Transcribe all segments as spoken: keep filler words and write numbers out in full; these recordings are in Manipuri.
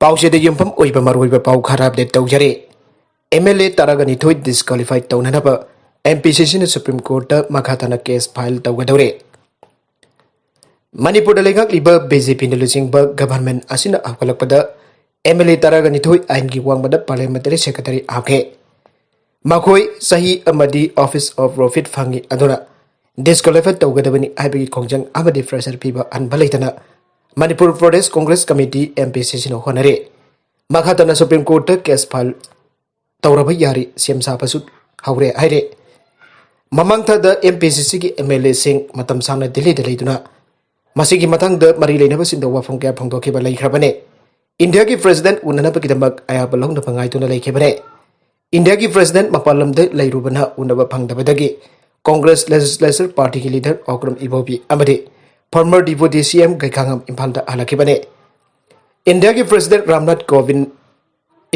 ꯄꯥꯎꯆꯦꯗ ꯌꯨꯝꯐꯝ ꯑꯣꯏꯕ ꯃꯔꯨꯑꯣꯏꯕ ꯄꯥꯎ ꯈꯔ ꯑꯞꯗꯦꯠ ꯇꯧꯖꯔꯤ꯫ ꯑꯦꯝ ꯑꯦꯜ ꯑꯦ ꯇꯔꯥꯒ ꯅꯤꯊꯣꯏ ꯗꯤꯁꯀ꯭ꯋꯥꯂꯤꯐꯥꯏ ꯇꯧꯅꯅꯕ ꯑꯦꯝ ꯄꯤ ꯁꯤ ꯁꯤꯅ ꯁꯨꯄ꯭ꯔꯤꯝ ꯀꯣꯔꯠꯇ ꯃꯈꯥ ꯇꯥꯅ ꯀꯦꯁ ꯐꯥꯏꯜ ꯇꯧꯒꯗꯧꯔꯦ꯫ ꯃꯅꯤꯄꯨꯔꯗ ꯂꯩꯉꯥꯛꯂꯤꯕ ꯕꯤ ꯖꯦ ꯄꯤꯅ ꯂꯨꯆꯤꯡꯕ ꯒꯚꯔꯟꯃꯦꯟꯠ ꯑꯁꯤꯅ ꯍꯧꯒꯠꯂꯛꯄꯗ ꯑꯦꯝ ꯑꯦꯜ ꯑꯦ ꯇꯔꯥꯒ ꯅꯤꯊꯣꯏ ꯑꯥꯏꯟꯒꯤ ꯋꯥꯡꯃꯗ ꯄꯥꯔꯂꯤꯌꯥꯃꯦꯟꯇꯔꯤ ꯁꯦꯀ꯭ꯔꯦꯇꯔꯤ ꯍꯥꯞꯈꯤ꯫ ꯃꯈꯣꯏ ꯆꯍꯤ ꯑꯃꯗꯤ ꯑꯣꯐꯤꯁ ꯑꯣꯐ ꯄ꯭ꯔꯣꯐꯤꯠ ꯐꯪꯏ ꯑꯗꯨꯅ ꯗꯤꯁꯀ꯭ꯋꯥꯂꯤꯐꯥꯏ ꯇꯧꯒꯗꯕꯅꯤ ꯍꯥꯏꯕꯒꯤ ꯈꯣꯡꯖꯪ ꯑꯃꯗꯤ ꯄ꯭ꯔꯦꯁꯔ ꯄꯤꯕ ꯍꯟꯕ ꯂꯩꯇꯅ Manipur Pradesh Congress committee, M P ꯁꯤ ꯁꯤꯅ ꯍꯣꯠꯅꯔꯤ꯫ ꯃꯈꯥ ꯇꯥꯅ ꯁꯨꯄ꯭ꯔꯤꯝ ꯀꯣꯔꯠꯇ ꯀꯦꯁ ꯐꯥꯏꯜ ꯇꯧꯔꯕ ꯌꯥꯔꯤ, ꯁꯦꯝ ꯁꯥꯕꯁꯨ ꯍꯧꯔꯦ ꯍꯥꯏꯔꯦ꯫ ꯃꯃꯥꯡ ꯊꯥꯗ ꯑꯦꯝ ꯄꯤ ꯁꯤ ꯁꯤꯒꯤ ꯑꯦꯝ ꯑꯦꯜ ꯑꯦꯁꯤꯡ ꯃꯇꯝ ꯁꯥꯡꯅ ꯗꯤꯜꯂꯤꯗ ꯂꯩꯗꯨꯅ ꯃꯁꯤꯒꯤ ꯃꯇꯥꯡꯗ ꯃꯔꯤ ꯂꯩꯅꯕꯁꯤꯡꯗ ꯋꯥꯐꯝ ꯀꯌꯥ ꯐꯣꯡꯗꯣꯛꯈꯤꯕ ꯂꯩꯈ꯭ꯔꯕꯅꯦ꯫ ꯏꯟꯗꯤꯌꯥꯒꯤ ꯄ꯭ꯔꯦꯁꯤꯗꯦꯟꯠ ꯎꯅꯅꯕꯒꯤꯗꯃꯛ ꯑꯌꯥꯕ ꯂꯧꯅꯕ ꯉꯥꯏꯗꯨꯅ ꯂꯩꯈꯤꯕꯅꯦ꯫ ꯏꯟꯗꯤꯌꯥꯒꯤ ꯄ꯭ꯔꯦꯁꯤꯗꯦꯟꯠ ꯃꯄꯥꯟ ꯂꯝꯗ ꯂꯩꯔꯨꯕꯅ ꯎꯅꯕ ꯐꯪꯗꯕꯗꯒꯤ ꯀꯣꯡꯒ꯭ꯔꯦꯁ ꯂꯦꯖꯤꯁꯂꯦꯆꯔ ꯄꯥꯔꯇꯤꯒꯤ ꯂꯤꯗꯔ ꯑꯣꯀ꯭ꯔꯝ ꯏꯕꯣꯕꯤ ꯑꯃꯗꯤ ꯐꯣꯔꯃꯔ ꯗꯤꯄ꯭ꯌꯨꯇꯤ ꯁꯤ ꯑꯦꯝ ꯒꯩꯈꯥꯉꯝ ꯏꯝꯐꯥꯜꯗ ꯍꯜꯂꯛꯈꯤꯕꯅꯦ꯫ ꯏꯟꯗꯤꯌꯥꯒꯤ ꯄ꯭ꯔꯦꯁꯤꯗꯦꯟꯠ ꯔꯥꯝꯅꯥꯊ ꯀꯣꯕꯤꯟꯗ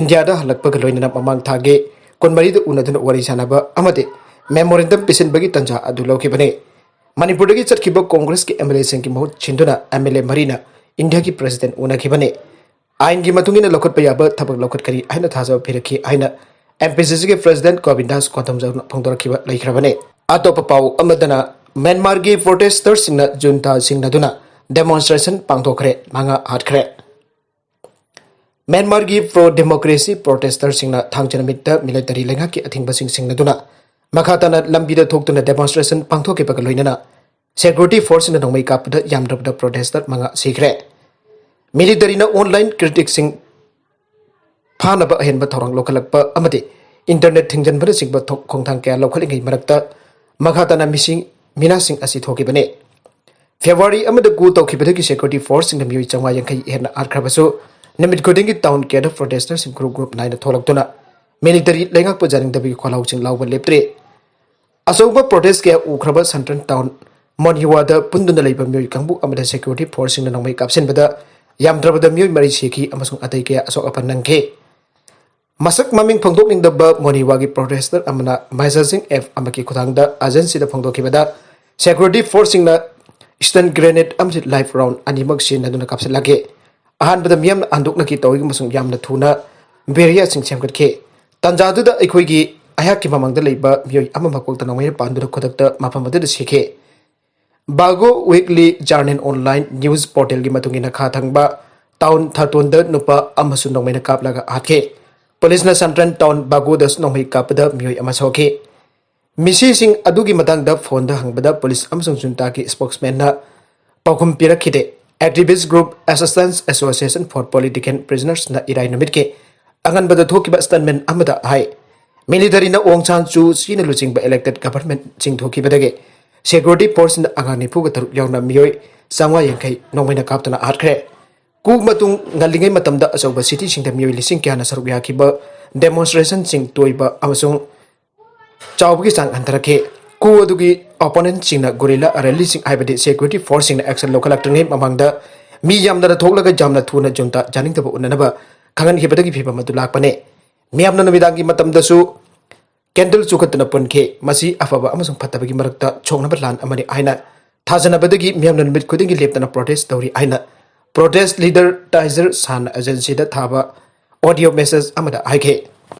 ꯏꯟꯗꯤꯌꯥꯗ ꯍꯜꯂꯛꯄꯒ ꯂꯣꯏꯅꯅ ꯃꯃꯥꯡ ꯊꯥꯒꯤ ꯀꯨꯟꯃꯔꯤꯗ ꯎꯅꯗꯨꯅ ꯋꯥꯔꯤ ꯁꯥꯅꯕ ꯑꯃꯗꯤ ꯃꯦꯃꯣꯔꯦꯟꯗꯝ ꯄꯤꯁꯤꯟꯕꯒꯤ ꯇꯥꯟꯖꯥ ꯑꯗꯨ ꯂꯧꯈꯤꯕꯅꯤ꯫ ꯃꯅꯤꯄꯨꯔꯗꯒꯤ ꯆꯠꯈꯤꯕ ꯀꯣꯡꯒ꯭ꯔꯦꯁꯀꯤ ꯑꯦꯝ ꯑꯦꯜ ꯑꯦꯁꯤꯡꯒꯤ ꯃꯍꯨꯠ ꯁꯤꯟꯗꯨꯅ ꯑꯦꯝ ꯑꯦꯜ ꯑꯦ ꯃꯔꯤꯅ ꯏꯟꯗꯤꯌꯥꯒꯤ ꯄ꯭ꯔꯦꯁꯤꯗꯦꯟꯠ ꯎꯅꯈꯤꯕꯅꯤ꯫ ꯑꯥꯏꯟꯒꯤ ꯃꯇꯨꯡ ꯏꯟꯅ ꯂꯧꯈꯠꯄ ꯌꯥꯕ ꯊꯕꯛ ꯂꯧꯈꯠꯀꯅꯤ ꯍꯥꯏꯅ ꯊꯥꯖꯕ ꯄꯤꯔꯛꯈꯤ ꯍꯥꯏꯅ ꯑꯦꯝ ꯄꯤ ꯁꯤ ꯁꯤꯒꯤ ꯄ꯭ꯔꯦꯁꯤꯗꯦꯟꯠ ꯒꯣꯕꯤꯟꯗꯥꯁ ꯀꯣꯊꯝꯖꯧꯅ ꯐꯣꯡꯗꯣꯔꯛꯈꯤꯕ ꯂꯩꯈ꯭ꯔꯕꯅꯤ꯫ ꯑꯇꯣꯞꯄ ꯄꯥꯎ ꯑꯃꯗꯅ ꯃ꯭ꯌꯥꯟꯃꯥꯔꯒꯤ ꯄ꯭ꯔꯣꯇꯦꯁꯇꯔꯁꯤꯡꯅ ꯖꯨꯟꯇꯥ ꯁꯤꯡꯅꯗꯨꯅ ꯗꯦꯃꯣꯟꯁꯇ꯭ꯔꯦꯁꯟ ꯄꯥꯡꯊꯣꯛꯈ꯭ꯔꯦ, ꯃꯉꯥ ꯍꯥꯠꯈ꯭ꯔꯦ꯫ ꯃ꯭ꯌꯥꯟꯃꯥꯔꯒꯤ ꯄ꯭ꯔꯣ ꯗꯦꯃꯣꯀ꯭ꯔꯦꯁꯤ ꯄ꯭ꯔꯣꯇꯦꯁꯇꯔꯁꯤꯡꯅ ꯊꯥꯡꯖ ꯅꯨꯃꯤꯠꯇ ꯃꯤꯂꯤꯇꯔꯤ ꯂꯩꯉꯥꯛꯀꯤ ꯑꯊꯤꯡꯕꯁꯤꯡ ꯁꯤꯡꯅꯗꯨꯅ ꯃꯈꯥ ꯇꯥꯅ ꯂꯝꯕꯤꯗ ꯊꯣꯛꯇꯨꯅ ꯗꯦꯃꯣꯟꯁꯇ꯭ꯔꯦꯁꯟ ꯄꯥꯡꯊꯣꯛꯈꯤꯕꯒ ꯂꯣꯏꯅꯅ ꯁꯦꯀ꯭ꯌꯨꯔꯤꯇꯤ ꯐꯣꯔꯁꯁꯤꯡꯅ ꯅꯣꯡꯃꯩ ꯀꯥꯞꯄꯗ ꯌꯥꯝꯗ꯭ꯔꯕꯗ ꯄ꯭ꯔꯣꯇꯦꯁꯇꯔ ꯃꯉꯥ ꯁꯤꯈ꯭ꯔꯦ꯫ ꯃꯤꯂꯤꯇꯔꯤꯅ ꯑꯣꯟꯂꯥꯏꯟ ꯀ꯭ꯔꯤꯇꯤꯛꯁꯤꯡ ꯐꯥꯅꯕ ꯑꯍꯦꯟꯕ ꯊꯧꯔꯥꯡ ꯂꯧꯈꯠꯂꯛꯄ ꯑꯃꯗꯤ ꯏꯟꯇꯔꯅꯦꯠ ꯊꯤꯡꯖꯤꯟꯕꯅꯆꯤꯡꯕ ꯊꯧ-, ꯈꯣꯡꯊꯥꯡ ꯀꯌꯥ ꯂꯧꯈꯠꯂꯤꯉꯩ ꯃꯔꯛꯇ ꯃꯈꯥ ꯇꯥꯅ ꯃꯤꯁꯤꯡ, ꯃꯤꯅꯥꯁꯤꯡ ꯑꯁꯤ ꯊꯣꯛꯈꯤꯕꯅꯤ꯫ ꯐꯦꯕ꯭ꯔꯨꯋꯥꯔꯤ ꯑꯃꯗ ꯀꯨ ꯇꯧꯈꯤꯕꯗꯒꯤ ꯁꯦꯀ꯭ꯌꯨꯔꯤꯇꯤ ꯐꯣꯔꯁꯁꯤꯡꯅ ꯃꯤꯑꯣꯏ ꯆꯥꯝꯃꯉꯥ ꯌꯥꯡꯈꯩ ꯍꯦꯟꯅ ꯍꯥꯠꯈ꯭ꯔꯕꯁꯨ, ꯅꯨꯃꯤꯠ ꯈꯨꯗꯤꯡꯒꯤ ꯇꯥꯎꯟ ꯀꯌꯥꯗ ꯄ꯭ꯔꯣꯇꯦꯁꯇꯔꯁꯤꯡ ꯒ꯭ꯔꯨꯞ ꯒ꯭ꯔꯨꯞ ꯅꯥꯏꯅ ꯊꯣꯛꯂꯛꯇꯨꯅ ꯃꯤꯂꯤꯇꯔꯤ ꯂꯩꯉꯥꯛꯄꯨ ꯌꯥꯅꯤꯡꯗꯕꯒꯤ ꯈꯣꯜꯂꯥꯎꯁꯤꯡ ꯂꯥꯎꯕ ꯂꯦꯞꯇ꯭ꯔꯤ꯫ ꯑꯆꯧꯕ ꯄ꯭ꯔꯣꯇꯦꯁ ꯀꯌꯥ ꯎꯈ꯭ꯔꯕ ꯁꯦꯟꯇ꯭ꯔꯦꯜ ꯇꯥꯎꯟ ꯃꯣꯅꯤꯋꯥꯗ ꯄꯨꯟꯗꯨꯅ ꯂꯩꯕ ꯃꯤꯑꯣꯏ ꯀꯥꯡꯕꯨ ꯑꯃꯗ ꯁꯦꯀ꯭ꯌꯨꯔꯤꯇꯤ ꯐꯣꯔꯁꯁꯤꯡꯅ ꯅꯣꯡꯃꯩ ꯀꯥꯞꯁꯤꯟꯕꯗ ꯌꯥꯝꯗ꯭ꯔꯕꯗ ꯃꯤꯑꯣꯏ ꯃꯔꯤ ꯁꯤꯈꯤ ꯑꯃꯁꯨꯡ ꯑꯇꯩ ꯀꯌꯥ ꯑꯁꯣꯛ ꯑꯄꯟ ꯅꯪꯈꯤ꯫ ꯃꯁꯛ ꯃꯃꯤꯡ ꯐꯣꯡꯗꯣꯛꯅꯤꯡꯗꯕ ꯃꯣꯅꯤꯋꯥꯒꯤ ꯄ꯭ꯔꯣꯇꯦꯁꯇꯔ ꯑꯃꯅ ꯃꯦꯁꯦꯖꯤꯡ ꯑꯦꯞ ꯑꯃꯒꯤ ꯈꯨꯠꯊꯥꯡꯗ ꯑꯦꯖꯦꯟꯁꯤꯗ ꯐꯣꯡꯗꯣꯛꯈꯤꯕꯗ, ꯁꯦꯀ꯭ꯌꯨꯔꯤꯇꯤ ꯐꯣꯔꯁꯁꯤꯡꯅ ꯁ꯭ꯇꯟ ꯒ꯭ꯔꯦꯅꯦꯗ ꯑꯃꯁꯨꯡ ꯂꯥꯏꯐ ꯔꯥꯎꯟ ꯑꯅꯤꯃꯛ ꯁꯤꯖꯤꯟꯅꯗꯨꯅ ꯀꯥꯞꯁꯤꯜꯂꯛꯈꯤ꯫ ꯑꯍꯥꯟꯕꯗ ꯃꯤꯌꯥꯝꯅ ꯍꯟꯗꯣꯛꯅꯈꯤ ꯇꯧꯏ ꯑꯃꯁꯨꯡ ꯌꯥꯝꯅ ꯊꯨꯅ ꯕꯦꯔꯤꯌꯥꯁꯤꯡ ꯁꯦꯝꯒꯠꯈꯤ꯫ ꯇꯥꯟꯖꯥꯗꯨꯗ ꯑꯩꯈꯣꯏꯒꯤ ꯑꯩꯍꯥꯛꯀꯤ ꯃꯃꯥꯡꯗ ꯂꯩꯕ ꯃꯤꯑꯣꯏ ꯑꯃ ꯃꯀꯣꯛꯇ ꯅꯣꯡꯃꯩꯅ ꯄꯥꯟꯗꯨꯅ ꯈꯨꯗꯛꯇ ꯃꯐꯝ ꯑꯗꯨꯗ ꯁꯤꯈꯤ꯫ ꯕꯥꯒꯣ ꯋꯤꯛꯂꯤ ꯖꯔꯅꯦꯜ ꯑꯣꯟꯂꯥꯏꯟ ꯅ꯭ꯌꯨꯁ ꯄꯣꯔꯇꯦꯜꯒꯤ ꯃꯇꯨꯡ ꯏꯟꯅ ꯈꯥ ꯊꯪꯕ ꯇꯥꯎꯟ ꯊꯥꯇꯣꯟꯗ ꯅꯨꯄꯥ ꯑꯃꯁꯨ ꯅꯣꯡꯃꯩꯅ ꯀꯥꯞꯂꯒ ꯍꯥꯠꯈꯤ꯫ ꯄꯨꯂꯤꯁꯅ ꯁꯟꯇ꯭ꯔꯦꯟ ꯇꯥꯎꯟ ꯕꯥꯒꯣꯗꯁꯨ ꯅꯣꯡꯃꯩ ꯀꯥꯞꯄꯗ ꯃꯤꯑꯣꯏ ꯑꯃ ꯁꯣꯛꯈꯤ꯫ ꯃꯤꯁꯤꯁꯤꯡ ꯑꯗꯨꯒꯤ ꯃꯇꯥꯡꯗ ꯐꯣꯟꯗ ꯍꯪꯕꯗ ꯄꯨꯂꯤꯁ ꯑꯃꯁꯨꯡ ꯖꯨꯟꯇꯥꯒꯤ ꯁ꯭ꯄꯣꯛꯁꯃꯦꯟꯅ ꯄꯥꯎꯈꯨꯝ ꯄꯤꯔꯛꯈꯤꯗꯦ꯫ Activist Group Assistance Association for Political Prisoners ꯅ ꯏꯔꯥꯏ ꯅꯨꯃꯤꯠꯀꯤ ꯑꯉꯟꯕꯗ ꯊꯣꯛꯈꯤꯕ ꯁ꯭ꯇꯦꯠꯃꯦꯟ ꯑꯃꯗ ꯍꯥꯏ, ꯃꯤꯂꯤꯇꯔꯤꯅ ꯑꯣꯡ ꯁꯥꯟ ꯁꯨ ꯆꯤꯅ ꯂꯨꯆꯤꯡꯕ ꯏꯂꯦꯛꯇꯦꯗ ꯒꯚꯔꯟꯃꯦꯟꯠ ꯆꯤꯡꯊꯣꯛꯈꯤꯕꯗꯒꯤ ꯁꯦꯀ꯭ꯌꯨꯔꯤꯇꯤ ꯐꯣꯔꯁꯅ ꯑꯉꯥꯡ ꯅꯤꯐꯨꯒ ꯇꯔꯨꯛ ꯌꯥꯎꯅ ꯃꯤꯑꯣꯏ ꯆꯥꯝꯃꯉꯥ ꯌꯥꯡꯈꯩ ꯅꯣꯡꯃꯩꯅ ꯀꯥꯞꯇꯨꯅ ꯍꯥꯠꯈ꯭ꯔꯦ꯫ ꯀꯨ ꯃꯇꯨꯡ ꯉꯜꯂꯤꯉꯩ ꯃꯇꯝꯗ ꯑꯆꯧꯕ ꯁꯤꯇꯤꯁꯤꯡꯗ ꯃꯤꯑꯣꯏ ꯂꯤꯁꯤꯡ ꯀꯌꯥꯅ ꯁꯔꯨꯛ ꯌꯥꯈꯤꯕ ꯗꯦꯃꯣꯟꯁꯇ꯭ꯔꯦꯁꯟꯁꯤꯡ ꯇꯣꯏꯕ ꯑꯃꯁꯨꯡ ꯆꯥꯎꯕꯒꯤ ꯆꯥꯡ ꯍꯟꯊꯔꯛꯈꯤ꯫ ꯀꯨ ꯑꯗꯨꯒꯤ ꯑꯣꯄꯣꯅꯦꯟꯠꯁꯤꯡꯅ ꯒꯨꯔꯤꯂꯥ ꯔꯦꯂꯤꯁꯤꯡ, ꯍꯥꯏꯕꯗꯤ ꯁꯦꯀ꯭ꯌꯨꯔꯤꯇꯤ ꯐꯣꯔꯁꯁꯤꯡꯅ ꯑꯦꯛꯁꯟ ꯂꯧꯈꯠꯂꯛꯇ꯭ꯔꯤꯉꯩ ꯃꯃꯥꯡꯗ ꯃꯤ ꯌꯥꯝꯗꯅ ꯊꯣꯛꯂꯒ ꯌꯥꯝꯅ ꯊꯨꯅ ꯖꯨꯟꯇꯥ ꯌꯥꯅꯤꯡꯗꯕ ꯎꯠꯅꯅꯕ ꯈꯪꯍꯟꯈꯤꯕꯗꯒꯤ ꯐꯤꯚꯝ ꯑꯗꯨ ꯂꯥꯛꯄꯅꯤ꯫ ꯃꯤꯌꯥꯝꯅ ꯅꯨꯃꯤꯗꯥꯡꯒꯤ ꯃꯇꯝꯗꯁꯨ ꯀꯦꯟꯗꯜ ꯆꯨꯈꯠꯇꯨꯅ ꯄꯨꯟꯈꯤ꯫ ꯃꯁꯤ ꯑꯐꯕ ꯑꯃꯁꯨꯡ ꯐꯠꯇꯕꯒꯤ ꯃꯔꯛꯇ ꯁꯣꯛꯅꯕ ꯂꯥꯟ ꯑꯃꯅꯤ ꯍꯥꯏꯅ ꯊꯥꯖꯅꯕꯗꯒꯤ ꯃꯤꯌꯥꯝꯅ ꯅꯨꯃꯤꯠ ꯈꯨꯗꯤꯡꯒꯤ ꯂꯦꯞꯇꯅ ꯄ꯭ꯔꯣꯇꯦꯁ ꯇꯧꯔꯤ ꯍꯥꯏꯅ ꯄ꯭ꯔꯣꯇꯦꯁ ꯂꯤꯗꯔ ꯇꯥꯏꯖꯔ ꯁꯥꯟ ꯑꯦꯖꯦꯟꯁꯤꯗ ꯊꯥꯕ ꯑꯣꯗꯤꯑꯣ ꯃꯦꯁꯦꯖ ꯑꯃꯗ ꯍꯥꯏꯈꯤ꯫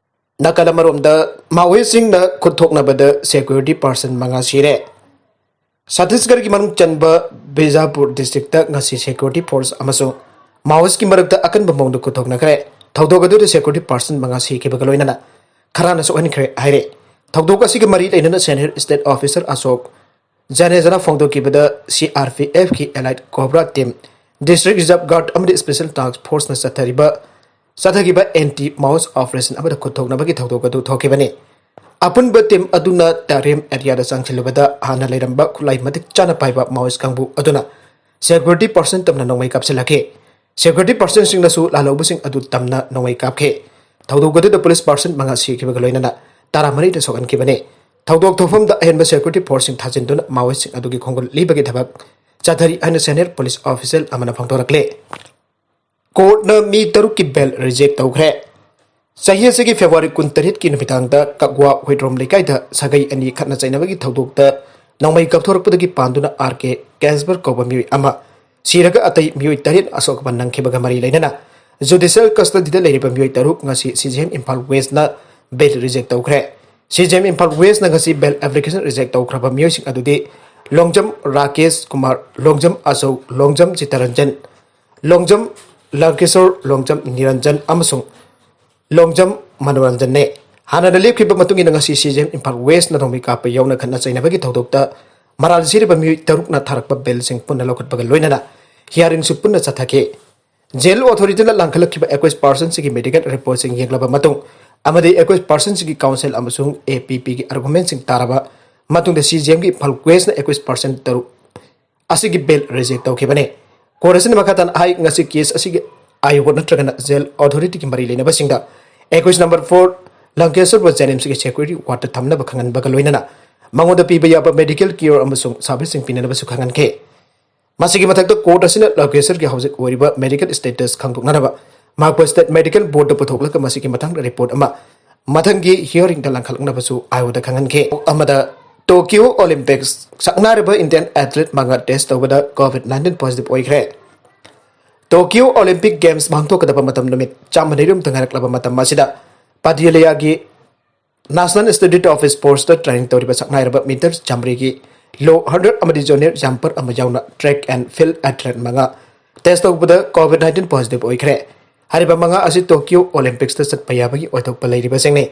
ꯅꯥꯀꯜ ꯑꯃꯔꯣꯝꯗ, ꯃꯥꯑꯣꯏꯁꯤꯡꯅ ꯈꯨꯠ ꯊꯣꯛꯅꯕꯗ ꯁꯦꯀ꯭ꯌꯨꯔꯤꯇꯤ ꯄꯥꯔꯁꯟ ꯃꯉꯥ ꯁꯤꯔꯦ꯫ ꯁꯠꯇꯤꯁꯒꯔꯒꯤ ꯃꯅꯨꯡ ꯆꯟꯕ ꯕꯤꯖꯥꯄꯨꯔ ꯗꯤꯁꯇ꯭ꯔꯤꯛꯇ ꯉꯁꯤ ꯁꯦꯀ꯭ꯌꯨꯔꯤꯇꯤ ꯐꯣꯔꯁ ꯑꯃꯁꯨꯡ ꯃꯥꯑꯣꯏꯁꯀꯤ ꯃꯔꯛꯇ ꯑꯀꯟꯕ ꯃꯑꯣꯡꯗ ꯈꯨꯠ ꯊꯣꯛꯅꯈ꯭ꯔꯦ꯫ ꯊꯧꯗꯣꯛ ꯑꯗꯨꯗ ꯁꯦꯀ꯭ꯌꯨꯔꯤꯇꯤ ꯄꯥꯔꯁꯟ ꯃꯉꯥ ꯁꯤꯈꯤꯕꯒ ꯂꯣꯏꯅꯅ ꯈꯔꯅ ꯁꯣꯛꯍꯟꯈ꯭ꯔꯦ ꯍꯥꯏꯔꯦ꯫ ꯊꯧꯗꯣꯛ ꯑꯁꯤꯒ ꯃꯔꯤ ꯂꯩꯅꯅ ꯁꯦꯅꯤꯌꯔ ꯁ꯭ꯇꯦꯠ ꯑꯣꯐꯤꯁꯔ ꯑꯁꯣꯛ ꯖꯅꯦꯖꯥꯅ ꯐꯣꯡꯗꯣꯛꯈꯤꯕꯗ, ꯁꯤ ꯑꯥꯔ ꯄꯤ ꯑꯦꯐꯀꯤ elite cobra team, district reserve guard ꯑꯃꯗꯤ ꯁ꯭ꯄꯦꯁꯦꯜ ꯇꯥꯁꯛ ꯐꯣꯔꯁꯅ ꯆꯠꯊꯔꯤꯕ, ꯆꯠꯊꯈꯤꯕ ꯑꯦꯟꯇꯤ ꯃꯥꯑꯣꯁ ꯑꯣꯄꯔꯦꯁꯟ ꯑꯃꯗ ꯈꯨꯠ ꯊꯣꯛꯅꯕꯒꯤ ꯊꯧꯗꯣꯛ ꯑꯗꯨ ꯊꯣꯛꯈꯤꯕꯅꯤ꯫ ꯑꯄꯨꯟꯕ ꯇꯤꯝ ꯑꯗꯨꯅ ꯇꯥꯔꯦꯝ ꯑꯦꯔꯤꯌꯥꯗ ꯆꯪꯁꯤꯜꯂꯨꯕꯗ ꯍꯥꯟꯅ ꯂꯩꯔꯝꯕ ꯈꯨꯠꯂꯥꯏ ꯃꯇꯤꯛ ꯆꯥꯅ ꯄꯥꯏꯕ ꯃꯥꯑꯣꯁ ꯀꯥꯡꯕꯨ ꯑꯗꯨꯅ ꯁꯦꯀ꯭ꯌꯨꯔꯤꯇꯤ ꯄꯥꯔꯁꯟ ꯇꯝꯅ ꯅꯣꯡꯃꯩ ꯀꯥꯞꯁꯤꯜꯂꯛꯈꯤ꯫ ꯁꯦꯀ꯭ꯌꯨꯔꯤꯇꯤ ꯄꯥꯔꯁꯟꯁꯤꯡꯅꯁꯨ ꯂꯥꯜꯍꯧꯕꯁꯤꯡ ꯑꯗꯨ ꯇꯝꯅ ꯅꯣꯡꯃꯩ ꯀꯥꯞꯈꯤ꯫ ꯊꯧꯗꯣꯛ ꯑꯗꯨꯗ ꯄꯨꯂꯤꯁ ꯄꯥꯔꯁꯟ ꯃꯉꯥ ꯁꯤꯈꯤꯕꯒ ꯂꯣꯏꯅꯅ ꯇꯔꯥꯃꯔꯤꯗ ꯁꯣꯛꯍꯟꯈꯤꯕꯅꯤ꯫ ꯊꯧꯗꯣꯛ ꯊꯣꯛꯐꯝꯗ ꯑꯍꯦꯟꯕ ꯁꯦꯀ꯭ꯌꯨꯔꯤꯇꯤ ꯐꯣꯔꯁꯁꯤꯡ ꯊꯥꯖꯤꯟꯗꯨꯅ ꯃꯥꯑꯣꯏꯁꯤꯡ ꯑꯗꯨꯒꯤ ꯈꯣꯡꯒꯨꯜ ꯂꯤꯕꯒꯤ ꯊꯕꯛ ꯆꯠꯊꯔꯤ ꯍꯥꯏꯅ ꯁꯦꯅꯤꯌꯔ ꯄꯨꯂꯤꯁ ꯑꯣꯐꯤꯁꯤꯌꯦꯜ ꯑꯃꯅ ꯐꯣꯡꯗꯣꯔꯛꯂꯦ꯫ ꯀꯣꯔꯠꯅ ꯃꯤ ꯇꯔꯨꯛꯀꯤ ꯕꯦꯜ ꯔꯤꯖꯦꯛ ꯇꯧꯈ꯭ꯔꯦ꯫ ꯆꯍꯤ ꯑꯁꯤꯒꯤ ꯐꯦꯕ꯭ꯔꯨꯋꯥꯔꯤ ꯀꯨꯟꯇꯔꯦꯠꯀꯤ ꯅꯨꯃꯤꯗꯥꯡꯗ ꯀꯛꯋꯥ ꯍꯨꯏꯗ꯭ꯔꯣꯝ ꯂꯩꯀꯥꯏꯗ ꯁꯥꯒꯩ ꯑꯅꯤ ꯈꯠꯅ ꯆꯩꯅꯕꯒꯤ ꯊꯧꯗꯣꯛꯇ ꯅꯣꯡꯃꯩ ꯀꯥꯞꯊꯣꯔꯛꯄꯗꯒꯤ ꯄꯥꯟꯗꯨꯅ ꯑꯥꯔ ꯀꯦ ꯀꯦꯟꯁꯕꯔ ꯀꯧꯕ ꯃꯤꯑꯣꯏ ꯑꯃ ꯁꯤꯔꯒ ꯑꯇꯩ ꯃꯤꯑꯣꯏ ꯇꯔꯦꯠ ꯑꯁꯣꯛ ꯑꯄꯟ ꯅꯪꯈꯤꯕꯒ ꯃꯔꯤ ꯂꯩꯅꯅ ꯖꯨꯗꯤꯁꯤꯌꯦꯜ ꯀꯁꯇꯗꯤꯗ ꯂꯩꯔꯤꯕ ꯃꯤꯑꯣꯏ ꯇꯔꯨꯛ ꯉꯁꯤ ꯁꯤ ꯖꯤ ꯑꯦꯝ ꯏꯝꯐꯥꯜ ꯋꯦꯁꯅ ꯕꯦꯜ ꯔꯤꯖꯦꯛ ꯇꯧꯈ꯭ꯔꯦ꯫ ꯁꯤ ꯖꯤ ꯑꯦꯝ ꯏꯝꯐꯥꯜ ꯋꯦꯁꯅ ꯉꯁꯤ ꯕꯦꯜ ꯑꯦꯄ꯭ꯂꯤꯀꯦꯁꯟ ꯔꯤꯖꯦꯛ ꯇꯧꯈ꯭ꯔꯕ ꯃꯤꯑꯣꯏꯁꯤꯡ ꯑꯗꯨꯗꯤ ꯂꯣꯡꯖꯝ ꯔꯥꯀꯦꯁ ꯀꯨꯃꯥꯔ, ꯂꯣꯡꯖꯝ ꯑꯆꯧ, ꯂꯣꯡꯖꯝ ꯆꯤꯇꯔꯟꯖꯟ, ꯂꯣꯡꯖꯝ ꯂꯪꯀꯦꯁꯣꯔ, ꯂꯣꯡꯖꯝ ꯅꯤꯔꯟꯖꯟ ꯑꯃꯁꯨꯡ ꯂꯣꯡꯖꯝ ꯃꯅꯣꯔꯟꯖꯟꯅꯦ꯫ ꯍꯥꯟꯅꯅ ꯂꯦꯞꯈꯤꯕ ꯃꯇꯨꯡ ꯏꯟꯅ ꯉꯁꯤ ꯁꯤ ꯖꯤ ꯑꯦꯝ ꯏꯝꯐꯥꯜ ꯋꯦꯁꯅ ꯅꯣꯡꯃꯩ ꯀꯥꯞꯄ ꯌꯥꯎꯅ ꯈꯠꯅ ꯆꯩꯅꯕꯒꯤ ꯊꯧꯗꯣꯛꯇ ꯃꯔꯥꯜ ꯁꯤꯔꯤꯕ ꯃꯤꯑꯣꯏ ꯇꯔꯨꯛꯅ ꯊꯥꯔꯛꯄ ꯕꯦꯜꯁꯤꯡ ꯄꯨꯟꯅ ꯂꯧꯈꯠꯄꯒ ꯂꯣꯏꯅꯅ ꯍꯤꯌꯥꯔꯤꯡꯁꯨ ꯄꯨꯟꯅ ꯆꯠꯊꯈꯤ꯫ ꯖꯦꯜ ꯑꯣꯊꯣꯔꯤꯇꯤꯅ ꯂꯥꯡꯈꯠꯂꯛꯈꯤꯕ ꯑꯦꯀ꯭ꯌꯨꯁ ꯄꯥꯔꯁꯟꯁꯤꯡꯒꯤ ꯃꯦꯗꯤꯀꯦꯜ ꯔꯤꯄꯣꯔꯠꯁꯤꯡ ꯌꯦꯡꯂꯕ ꯃꯇꯨꯡ ꯑꯃꯗꯤ ꯑꯦꯀ꯭ꯌꯨꯁ ꯄꯥꯔꯁꯟꯁꯤꯡꯒꯤ ꯀꯥꯎꯟꯁꯤꯜ ꯑꯃꯁꯨꯡ ꯑꯦ ꯄꯤ ꯄꯤꯒꯤ ꯑꯥꯔꯒꯨꯃꯦꯟꯁꯤꯡ ꯇꯥꯔꯕ ꯃꯇꯨꯡꯗ ꯁꯤ ꯖꯤ ꯑꯦꯝꯒꯤ ꯏꯝꯐꯥꯜ ꯋꯦꯁꯅ ꯑꯦꯀ꯭ꯌꯨꯁ ꯄꯥꯔꯁꯟ ꯇꯔꯨꯛ ꯑꯁꯤꯒꯤ ꯕꯦꯜ ꯔꯤꯖꯦꯛ ꯇꯧꯈꯤꯕꯅꯤ꯫ ꯀꯣꯔꯠ ꯑꯁꯤꯅ ꯃꯈꯥ ꯇꯥꯅ ꯍꯥꯏ, ꯉꯁꯤ ꯀꯦꯁ ꯑꯁꯤꯒꯤ ꯑꯥꯏꯑꯣ ꯅꯠꯇ꯭ꯔꯒꯅ ꯖꯦꯜ ꯑꯣꯊꯣꯔꯤꯇꯤꯒꯤ ꯃꯔꯤ ꯂꯩꯅꯕꯁꯤꯡꯗ ꯑꯦꯀ꯭ꯌꯨꯁ ꯅꯝꯕꯔ ꯐꯣꯔ ꯂꯪꯀꯦꯁꯣꯔꯕꯨ ꯖꯦꯅꯤꯝꯁꯀꯤ ꯁꯦꯀ꯭ꯌꯨꯔꯤꯇꯤ ꯋꯥꯔꯗꯇ ꯊꯝꯅꯕ ꯈꯪꯍꯟꯕꯒ ꯂꯣꯏꯅꯅ ꯃꯉꯣꯟꯗ ꯄꯤꯕ ꯌꯥꯕ ꯃꯦꯗꯤꯀꯦꯜ ꯀꯤꯌꯣꯔ ꯑꯃꯁꯨꯡ ꯁꯥꯔꯚꯤꯁꯁꯤꯡ ꯄꯤꯅꯅꯕꯁꯨ ꯈꯪꯍꯟꯈꯤ꯫ ꯃꯁꯤꯒꯤ ꯃꯊꯛꯇ ꯀꯣꯔꯠ ꯑꯁꯤꯅ ꯂꯪꯀꯦꯁꯣꯔꯒꯤ ꯍꯧꯖꯤꯛ ꯑꯣꯏꯔꯤꯕ ꯃꯦꯗꯤꯀꯦꯜ ꯁ꯭ꯇꯦꯇꯁ ꯈꯪꯗꯣꯛꯅꯅꯕ ꯃꯍꯥꯛꯄꯨ ꯁ꯭ꯇꯦꯠ ꯃꯦꯗꯤꯀꯦꯜ ꯕꯣꯔꯗꯇ ꯄꯨꯊꯣꯛꯂꯒ ꯃꯁꯤꯒꯤ ꯃꯇꯥꯡꯗ ꯔꯤꯄꯣꯔꯠ ꯑꯃ ꯃꯊꯪꯒꯤ ꯍꯤꯌꯔꯤꯡꯗ ꯂꯪꯈꯠꯂꯛꯅꯕꯁꯨ ꯑꯥꯏꯑꯣꯗ ꯈꯪꯍꯟꯈꯤ꯫ ꯑꯃꯗ ꯇꯣꯀꯤꯌꯣ ꯑꯣꯂꯤꯝꯄꯤꯛꯁ ꯁꯛꯅꯥꯏꯔꯕ ꯏꯟꯗꯤꯌꯟ ꯑꯦꯊꯂꯦꯠ ꯃꯉꯥ ꯇꯦꯁ ꯇꯧꯕꯗ ꯀꯣꯚꯤꯗ ꯅꯥꯏꯟꯇꯤꯟ ꯄꯣꯖꯤꯇꯤꯚ ꯑꯣꯏꯈ꯭ꯔꯦ꯫ ꯇꯣꯀꯤꯌꯣ ꯑꯣꯂꯤꯝꯄꯤꯛ ꯒꯦꯝꯁ ꯄꯥꯡꯊꯣꯛꯀꯗꯕ ꯃꯇꯝ ꯅꯨꯃꯤꯠ ꯆꯥꯝꯃ ꯂꯩꯔꯨꯝꯇ ꯉꯥꯏꯔꯛꯂꯕ ꯃꯇꯝ ꯑꯁꯤꯗ ꯄꯥꯗꯤꯌꯥꯂꯤꯌꯥꯒꯤ ꯅꯦꯁꯅꯦꯜ ꯏꯟꯁꯇꯤꯇ꯭ꯌꯨꯠ ꯑꯣꯐ ꯁ꯭ꯄꯣꯔꯠꯁꯇ ꯇ꯭ꯔꯦꯅꯤꯡ ꯇꯧꯔꯤꯕ ꯁꯛꯅꯥꯏꯔꯕ ꯃꯤꯇꯔ ꯆꯥꯝꯃꯔꯤꯒꯤ ꯂꯣ ꯍꯟꯗ꯭ꯔꯦꯠ ꯑꯃꯗꯤ ꯖꯨꯅꯤꯌꯔ ꯖꯝꯄꯔ ꯑꯃ ꯌꯥꯎꯅ ꯇ꯭ꯔꯦꯛ ꯑꯦꯟ ꯐꯤꯜꯗ ꯑꯦꯊꯂꯦꯠ ꯃꯉꯥ ꯇꯦꯁ ꯇꯧꯕꯗ ꯀꯣꯚꯤꯗ ꯅꯥꯏꯟꯇꯤꯟ ꯄꯣꯖꯤꯇꯤꯚ ꯑꯣꯏꯈ꯭ꯔꯦ꯫ ꯍꯥꯏꯔꯤꯕ ꯃꯉꯥ ꯑꯁꯤ ꯇꯣꯀꯤꯌꯣ ꯑꯣꯂꯤꯝꯄꯤꯛꯁꯇ ꯆꯠꯄ ꯌꯥꯕꯒꯤ ꯑꯣꯏꯊꯣꯛꯄ ꯂꯩꯔꯤꯕꯁꯤꯡꯅꯤ꯫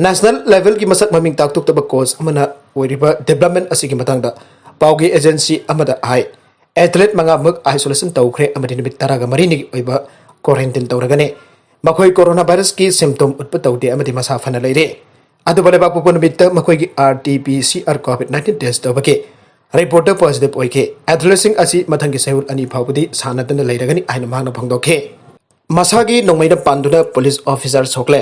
ꯅꯦꯁꯅꯦꯜ ꯂꯦꯚꯦꯜꯒꯤ ꯃꯁꯛ ꯃꯃꯤꯡ ꯇꯥꯛꯊꯣꯛꯇꯕ ꯀꯣꯆ ꯑꯃꯅ ꯑꯣꯏꯔꯤꯕ ꯗꯤꯕꯦꯂꯞꯃꯦꯟ ꯑꯁꯤꯒꯤ ꯃꯇꯥꯡꯗ ꯄꯥꯎꯒꯤ ꯑꯦꯖꯦꯟꯁꯤ ꯑꯃꯗ ꯍꯥꯏ, ꯑꯦꯊꯂꯦꯠ ꯃꯉꯥꯃꯛ ꯑꯥꯏꯁꯣꯂꯦꯁꯟ ꯇꯧꯈ꯭ꯔꯦ ꯑꯃꯗꯤ ꯅꯨꯃꯤꯠ ꯇꯔꯥꯒ ꯃꯔꯤꯅꯤꯒꯤ ꯑꯣꯏꯕ ꯀ꯭ꯋꯥꯔꯦꯟꯇꯤꯟ ꯇꯧꯔꯒꯅꯤ꯫ ꯃꯈꯣꯏ ꯀꯣꯔꯣꯅꯥ ꯚꯥꯏꯔꯁꯀꯤ ꯁꯤꯝꯇꯣꯝ ꯎꯠꯄ ꯇꯧꯗꯦ ꯑꯃꯗꯤ ꯃꯁꯥ ꯐꯅ ꯂꯩꯔꯦ꯫ ꯑꯗꯨꯕꯨ ꯂꯩꯕꯥꯛ ꯄꯣꯛꯄ ꯅꯨꯃꯤꯠꯇ ꯃꯈꯣꯏꯒꯤ R T P C R COVID nineteen test ꯇꯧꯕꯒꯤ ꯔꯤꯄꯣꯔꯠꯇ ꯄꯣꯖꯤꯇꯤꯚ ꯑꯣꯏꯈꯤ꯫ ꯑꯦꯊꯂꯦꯠꯁꯤꯡ ꯑꯁꯤ ꯃꯊꯪꯒꯤ ꯆꯌꯣꯜ ꯑꯅꯤ ꯐꯥꯎꯕꯗꯤ ꯁꯥꯟꯅꯗꯅ ꯂꯩꯔꯒꯅꯤ ꯍꯥꯏꯅ ꯃꯍꯥꯛꯅ ꯐꯣꯡꯗꯣꯛꯈꯤ꯫ ꯃꯁꯥꯒꯤ ꯅꯣꯡꯃꯩꯅ ꯄꯥꯟꯗꯨꯅ ꯄꯨꯂꯤꯁ ꯑꯣꯐꯤꯁꯔ ꯁꯣꯛꯂꯦ꯫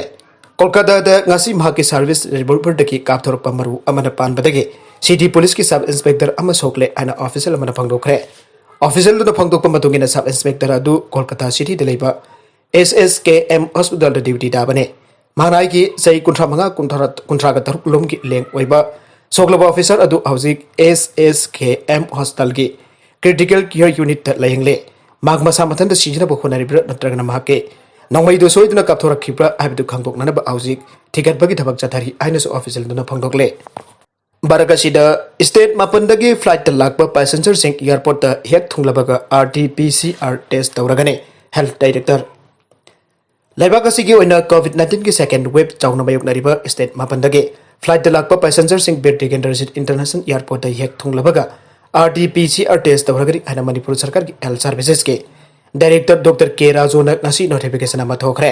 ꯀꯣꯜꯀꯥꯇꯥꯗ ꯉꯁꯤ ꯃꯍꯥꯛꯀꯤ ꯁꯥꯔꯚꯤꯁ ꯔꯤꯚꯣꯜꯚꯔꯗꯒꯤ ꯀꯥꯞꯊꯣꯔꯛꯄ ꯃꯔꯨ ꯑꯃꯅ ꯄꯥꯟꯕꯗꯒꯤ ꯁꯤꯇꯤ ꯄꯨꯂꯤꯁꯀꯤ ꯁꯕ ꯏꯟꯁꯄꯦꯛꯇꯔ ꯑꯃ ꯁꯣꯛꯂꯦ ꯍꯥꯏꯅ ꯑꯣꯐꯤꯁꯤꯌꯦꯜ ꯑꯃꯅ ꯐꯣꯡꯗꯣꯛꯈ꯭ꯔꯦ꯫ ꯑꯣꯐꯤꯁꯤꯌꯦꯜꯗꯨꯅ ꯐꯣꯡꯗꯣꯛꯄ ꯃꯇꯨꯡ ꯏꯟꯅ ꯁꯕ ꯏꯟꯁꯄꯦꯛꯇꯔ ꯑꯗꯨ ꯀꯣꯜꯀꯥꯇꯥ ꯁꯤꯇꯤꯗ ꯂꯩꯕ ꯑꯦꯁ ꯑꯦꯁ ꯀꯦ ꯑꯦꯝ ꯍꯣꯁꯄꯤꯇꯥꯜꯗ ꯗ꯭ꯌꯨꯇꯤ ꯇꯥꯕꯅꯤ꯫ ꯃꯍꯥꯛꯅ ꯍꯥꯏꯈꯤ, ꯆꯍꯤ ꯀꯨꯟꯊ꯭ꯔꯥ ꯃꯉꯥ, ꯀꯨꯟꯊ꯭ꯔꯥ, ꯀꯨꯟꯊ꯭ꯔꯥꯒ ꯇꯔꯨꯛ ꯂꯣꯝꯒꯤ ꯂꯦꯡ ꯑꯣꯏꯕ ꯁꯣꯛꯂꯕ ꯑꯣꯐꯤꯁꯥꯔ ꯑꯗꯨ ꯍꯧꯖꯤꯛ ꯑꯦꯁ ꯑꯦꯁ ꯀꯦ ꯑꯦꯝ ꯍꯣꯁꯄꯤꯇꯥꯜꯒꯤ Critical Care Unitꯇ ꯂꯥꯌꯦꯡꯂꯦ꯫ ꯃꯍꯥꯛ ꯃꯁꯥ ꯃꯊꯟꯇ ꯁꯤꯖꯤꯟꯅꯕ ꯍꯣꯠꯅꯔꯤꯕ꯭ꯔꯥ ꯅꯠꯇ꯭ꯔꯒꯅ ꯃꯍꯥꯛꯀꯤ ꯅꯣꯡꯃꯩꯗꯨ ꯁꯣꯏꯗꯨꯅ ꯀꯥꯞꯊꯣꯔꯛꯈꯤꯕ꯭ꯔꯥ ꯍꯥꯏꯕꯗꯨ ꯈꯪꯗꯣꯛꯅꯅꯕ ꯍꯧꯖꯤꯛ ꯊꯤꯒꯠꯄꯒꯤ ꯊꯕꯛ ꯆꯠꯊꯔꯤ ꯍꯥꯏꯅꯁꯨ officialꯗꯨꯅ ꯐꯣꯡꯗꯣꯛꯂꯦ꯫ ꯃꯔꯛ ꯑꯁꯤꯗ state ꯃꯥꯄꯟꯗꯒꯤ flightꯇ ꯂꯥꯛꯄ passengerꯁꯤꯡ airportꯇ ꯍꯦꯛ ꯊꯨꯡꯂꯕꯒ RT-PCR test ꯇꯧꯔꯒꯅꯤ꯫ Health Director꯫ ꯂꯩꯕꯥꯛ ꯑꯁꯤꯒꯤ ꯑꯣꯏꯅ COVID nineteenꯒꯤ second wave ꯆꯥꯎꯅ ꯃꯥꯌꯣꯛꯅꯔꯤꯕ state ꯃꯥꯄꯟꯗꯒꯤ flightꯇ ꯂꯥꯛꯄ passengerꯁꯤꯡ ꯕꯤꯔ ꯇꯤꯀꯦꯟꯗ꯭ꯔꯖꯤꯠ International Airportꯇ ꯍꯦꯛ ꯊꯨꯡꯂꯕꯒ RT-PCR test ꯇꯧꯔꯒꯅꯤ ꯍꯥꯏꯅ ꯃꯅꯤꯄꯨꯔ ꯁꯔꯀꯥꯔꯒꯤ health servicesꯀꯤ director Doctor K ꯔꯥꯖꯨꯅ ꯉꯁꯤ notification ꯑꯃ ꯊꯣꯛꯈ꯭ꯔꯦ꯫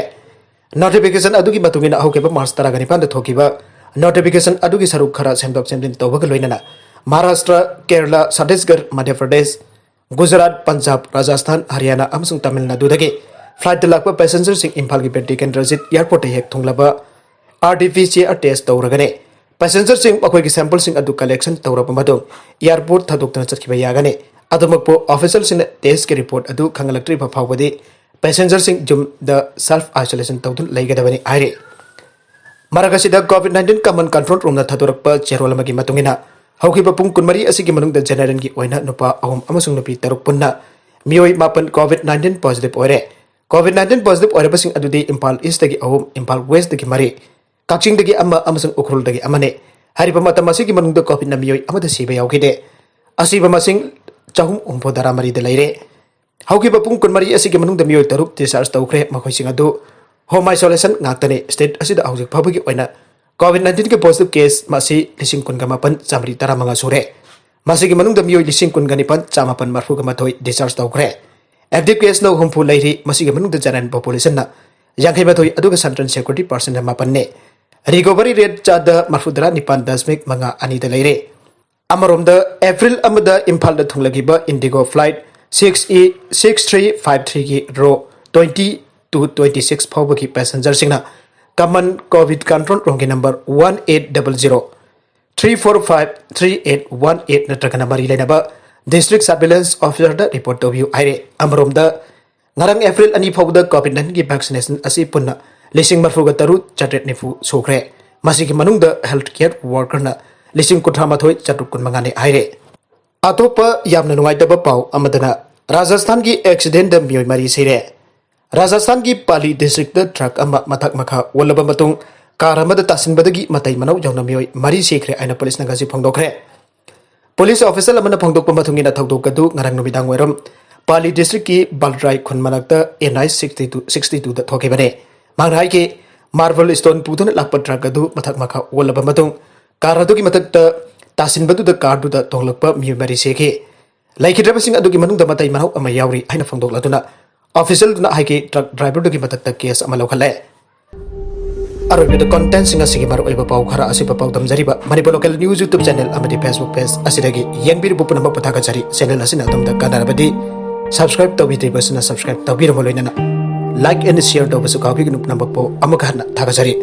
Notification ꯑꯗꯨꯒꯤ ꯃꯇꯨꯡ ꯏꯟꯅ ꯍꯧꯈꯤꯕ March ꯇꯔꯥꯒ ꯅꯤꯄꯥꯟꯗ ꯊꯣꯛꯈꯤꯕ notification ꯑꯗꯨꯒꯤ ꯁꯔꯨꯛ ꯈꯔ ꯁꯦꯝꯗꯣꯛ ꯁꯦꯝꯖꯤꯟ ꯇꯧꯕꯒ ꯂꯣꯏꯅꯅ ꯃꯍꯥꯔꯥꯁꯇ꯭ꯔ, ꯀꯦꯔꯂꯥ, ꯆꯇꯤꯁꯒꯔ, ꯃꯙ꯭ꯌ ꯄ꯭ꯔꯗꯦꯁ, ꯒꯨꯖꯔꯥꯠ, ꯄꯟꯖꯥꯕ, ꯔꯥꯖꯁꯊꯥꯟ, ꯍꯔꯤꯌꯥꯅꯥ ꯑꯃꯁꯨꯡ ꯇꯥꯃꯤꯜ ꯅꯥꯗꯨꯗꯒꯤ flightꯇ ꯂꯥꯛꯄ passengerꯁꯤꯡ ꯏꯝꯐꯥꯜꯒꯤ ꯕꯤꯔ ꯇꯤꯀꯦꯟꯗ꯭ꯔꯖꯤꯠ Airportꯇ ꯍꯦꯛ ꯊꯨꯡꯂꯕ RT-PCR test ꯇꯧꯔꯒꯅꯤ꯫ Passengerꯁꯤꯡ ꯃꯈꯣꯏꯒꯤ sampleꯁꯤꯡ ꯑꯗꯨ collection ꯇꯧꯔꯕ ꯃꯇꯨꯡ airport ꯊꯥꯗꯣꯛꯇꯨꯅ ꯆꯠꯈꯤꯕ ꯌꯥꯒꯅꯤ꯫ ꯑꯗꯨꯃꯛꯄꯨ officialꯁꯤꯡꯅ testꯀꯤ report ꯑꯗꯨ ꯈꯪꯍꯜꯂꯛꯇ꯭ꯔꯤꯕ ꯐꯥꯎꯕꯗꯤ passengerꯁꯤꯡ ꯌꯨꯝꯗ self isolation ꯇꯧꯗꯨꯅ ꯂꯩꯒꯗꯕꯅꯤ ꯍꯥꯏꯔꯤ꯫ ꯃꯔꯛ ꯑꯁꯤꯗ COVID nineteen common control roomꯅ ꯊꯥꯗꯣꯔꯛꯄ ꯆꯦꯔꯣꯜ ꯑꯃꯒꯤ ꯃꯇꯨꯡ ꯏꯟꯅ, ꯍꯧꯈꯤꯕ ꯄꯨꯡ ꯀꯨꯟꯃꯔꯤ ꯑꯁꯤꯒꯤ ꯃꯅꯨꯡꯗ generalꯒꯤ ꯑꯣꯏꯅ ꯅꯨꯄꯥ ꯑꯍꯨꯝ ꯑꯃꯁꯨꯡ ꯅꯨꯄꯤ ꯇꯔꯨꯛ ꯄꯨꯟꯅ ꯃꯤꯑꯣꯏ ꯃꯥꯄꯟ COVID nineteen positive ꯑꯣꯏꯔꯦ꯫ COVID nineteen positive ꯑꯣꯏꯔꯕꯁꯤꯡ ꯑꯗꯨꯗꯤ ꯏꯝꯐꯥꯜ Eastꯇꯒꯤ ꯑꯍꯨꯝ, ꯏꯝꯐꯥꯜ Westꯇꯒꯤ ꯃꯔꯤ, ꯀꯛꯆꯤꯡꯗꯒꯤ ꯑꯃ ꯑꯃꯁꯨꯡ ꯎꯈ꯭ꯔꯨꯜꯗꯒꯤ ꯑꯃꯅꯤ꯫ ꯍꯥꯏꯔꯤꯕ ꯃꯇꯝ ꯑꯁꯤꯒꯤ ꯃꯅꯨꯡꯗ COVIDꯅ ꯃꯤꯑꯣꯏ ꯑꯃꯠꯇ ꯁꯤꯕ ꯌꯥꯎꯈꯤꯗꯦ꯫ ꯑꯁꯤꯕ ꯃꯁꯤꯡ ꯆꯍꯨꯝ ꯍꯨꯝꯐꯨ ꯇꯔꯥꯃꯔꯤꯗ ꯂꯩꯔꯦ꯫ ꯍꯧꯈꯤꯕ ꯄꯨꯡ ꯀꯨꯟꯃꯔꯤ ꯑꯁꯤꯒꯤ ꯃꯅꯨꯡꯗ ꯃꯤꯑꯣꯏ ꯇꯔꯨꯛ discharge ꯇꯧꯈ꯭ꯔꯦ꯫ ꯃꯈꯣꯏꯁꯤꯡ ꯑꯗꯨ home isolation ꯉꯥꯛꯇꯅꯤ꯫ State ꯑꯁꯤꯗ ꯍꯧꯖꯤꯛ ꯐꯥꯎꯕꯒꯤ ꯑꯣꯏꯅ COVID nineteenꯒꯤ positive case ꯃꯁꯤ ꯂꯤꯁꯤꯡ ꯀꯨꯟꯒ ꯃꯥꯄꯟ ꯆꯥꯃꯔꯤ ꯇꯔꯥꯃꯉꯥ ꯁꯨꯔꯦ꯫ ꯃꯁꯤꯒꯤ ꯃꯅꯨꯡꯗ ꯃꯤꯑꯣꯏ ꯂꯤꯁꯤꯡ ꯀꯨꯟꯒ ꯅꯤꯄꯥꯟ ꯆꯥꯃꯥꯄꯟ ꯃꯔꯤꯐꯨꯒ ꯃꯥꯊꯣꯏ discharge ꯇꯧꯈ꯭ꯔꯦ꯫ Active caseꯅ ꯍꯨꯝꯐꯨ ꯂꯩꯔꯤ꯫ ꯃꯁꯤꯒꯤ ꯃꯅꯨꯡꯗ general populationꯅ ꯌꯥꯡꯈꯩ ꯃꯥꯊꯣꯏ ꯑꯗꯨꯒ central security personnel ꯃꯥꯄꯟꯅꯤ꯫ Recovery rate ꯆꯥꯗ ꯃꯔꯤꯐꯨꯇꯔꯥ ꯅꯤꯄꯥꯟ ꯗꯁꯃꯤꯛ ꯃꯉꯥ ꯑꯅꯤꯗ ꯂꯩꯔꯦ꯫ ꯑꯃꯔꯣꯝꯗ, April ꯑꯃꯗ ꯏꯝꯐꯥꯜꯗ ꯊꯨꯡꯂꯈꯤꯕ IndiGo flight six E six three five threeꯒꯤ row twenty to twenty six ꯐꯥꯎꯕꯒꯤ passengerꯁꯤꯡꯅ common COVID control roomꯒꯤ number one eight double zero three four five three eight one eight ꯅꯠꯇ꯭ꯔꯒꯅ ꯃꯔꯤ ꯂꯩꯅꯕ district surveillance officerꯗ report ꯇꯧꯕꯤꯌꯨ ꯍꯥꯏꯔꯦ꯫ ꯑꯃꯔꯣꯝꯗ, ꯉꯔꯥꯡ April ꯑꯅꯤ ꯐꯥꯎꯕꯗ COVID nineteenꯒꯤ vaccination ꯑꯁꯤ ꯄꯨꯟꯅ ꯂꯤꯁꯤꯡ ꯃꯔꯤꯐꯨꯒ ꯇꯔꯨꯛ ꯆꯥꯇ꯭ꯔꯦꯠ ꯅꯤꯐꯨ ꯁꯨꯈ꯭ꯔꯦ꯫ ꯃꯁꯤꯒꯤ ꯃꯅꯨꯡꯗ health care workerꯅ ꯂꯤꯁꯤꯡ ꯀꯨꯟꯊ꯭ꯔꯥ ꯃꯥꯊꯣꯏ ꯆꯥꯇ꯭ꯔꯨꯛ ꯀꯨꯟꯃꯉꯥꯅꯤ ꯍꯥꯏꯔꯦ꯫ ꯑꯇꯣꯞꯄ ꯌꯥꯝꯅ ꯅꯨꯡꯉꯥꯏꯇꯕ ꯄꯥꯎ ꯑꯃꯗꯅ, ꯔꯥꯖꯁꯊꯥꯟꯒꯤ ꯑꯦꯛꯁꯤꯗꯦꯟꯗ ꯃꯤꯑꯣꯏ ꯃꯔꯤ ꯁꯤꯔꯦ꯫ ꯔꯥꯖꯁꯊꯥꯟꯒꯤ ꯄꯥꯂꯤ ꯗꯤꯁꯇ꯭ꯔꯤꯛꯇ ꯇ꯭ꯔꯛ ꯑꯃ ꯃꯊꯛ ꯃꯈꯥ ꯑꯣꯜꯂꯕ ꯃꯇꯨꯡ, ꯀꯥꯔ ꯑꯃꯗ ꯇꯥꯁꯤꯟꯕꯗꯒꯤ ꯃꯇꯩ ꯃꯅꯥꯎ ꯌꯥꯎꯅ ꯃꯤꯑꯣꯏ ꯃꯔꯤ ꯁꯤꯈ꯭ꯔꯦ ꯍꯥꯏꯅ ꯄꯨꯂꯤꯁꯅ ꯉꯁꯤ ꯐꯣꯡꯗꯣꯛꯈ꯭ꯔꯦ꯫ ꯄꯨꯂꯤꯁ ꯑꯣꯐꯤꯁꯤꯌꯦꯜ ꯑꯃꯅ ꯐꯣꯡꯗꯣꯛꯄ ꯃꯇꯨꯡ ꯏꯟꯅ, ꯊꯧꯗꯣꯛ ꯑꯗꯨ ꯉꯔꯥꯡ ꯅꯨꯃꯤꯗꯥꯡ ꯋꯥꯏꯔꯝ ꯄꯥꯂꯤ ꯗꯤꯁꯇ꯭ꯔꯤꯛꯀꯤ ꯕꯜꯔꯥꯏ ꯈꯨꯟ ꯃꯅꯥꯛꯇ N H sixty two, sixty two ꯗ ꯊꯣꯛꯈꯤꯕꯅꯤ꯫ ꯃꯍꯥꯛꯅ ꯍꯥꯏꯈꯤ, ꯃꯥꯔꯕꯜ ꯁ꯭ꯇꯣꯟ ꯄꯨꯗꯨꯅ ꯂꯥꯛꯄ ꯇ꯭ꯔꯛ ꯑꯗꯨ ꯃꯊꯛ ꯃꯈꯥ ꯑꯣꯜꯂꯕ ꯃꯇꯨꯡ, ꯀꯥꯔ ꯑꯗꯨꯒꯤ ꯃꯊꯛꯇ ꯇꯥꯁꯤꯟꯕꯗꯨꯗ ꯀꯥꯔꯗꯨꯗ ꯇꯣꯡꯂꯛꯄ ꯃꯤꯑꯣꯏ ꯃꯔꯤ ꯁꯤꯈꯤ꯫ ꯂꯩꯈꯤꯗ꯭ꯔꯕꯁꯤꯡ ꯑꯗꯨꯒꯤ ꯃꯅꯨꯡꯗ ꯃꯇꯩ ꯃꯅꯥꯎ ꯑꯃ ꯌꯥꯎꯔꯤ ꯍꯥꯏꯅ ꯐꯣꯡꯗꯣꯛꯂꯗꯨꯅ, ꯑꯣꯐꯤꯁꯤꯌꯦꯜꯗꯨꯅ ꯍꯥꯏꯈꯤ, ꯇ꯭ꯔꯛ ꯗ꯭ꯔꯥꯏꯚꯔꯗꯨꯒꯤ ꯃꯊꯛꯇ ꯀꯦꯁ ꯑꯃ ꯂꯧꯈꯠꯂꯦ꯫ ꯑꯔꯣꯏꯕꯗ ꯀꯣꯟꯇꯦꯟꯁꯤꯡ ꯑꯁꯤꯒꯤ ꯃꯔꯨꯑꯣꯏꯕ ꯄꯥꯎ ꯈꯔ ꯑꯁꯤ ꯄꯥꯎꯗꯝꯖꯔꯤꯕ Manipur local news YouTube channel ꯑꯃꯗꯤ Facebook ꯄꯦꯖ ꯑꯁꯤꯗꯒꯤ ꯌꯦꯡꯕꯤꯔꯤꯕ ꯄꯨꯝꯅꯃꯛꯄꯨ ꯊꯥꯒꯠꯆꯔꯤ꯫ ꯆꯦꯅꯦꯜ ꯑꯁꯤꯅ ꯑꯗꯣꯝꯗ ꯀꯥꯟꯅꯔꯕꯗꯤ ꯁꯕꯁꯀ꯭ꯔꯥꯏꯕ ꯇꯧꯕꯤꯗ꯭ꯔꯤꯕꯁꯤꯅ ꯁꯕꯁꯀ꯭ꯔꯥꯏꯕ ꯇꯧꯕꯤꯔꯝꯕ ꯂꯣꯏꯅꯅ like and share ꯇꯧꯕꯁꯨ ꯀꯥꯎꯕꯤꯒꯅꯨ꯫ ꯄꯨꯝꯅꯃꯛꯄꯨ ꯑꯃꯨꯛ ꯍꯟꯅ ꯊꯥꯒꯠꯆꯔꯤ꯫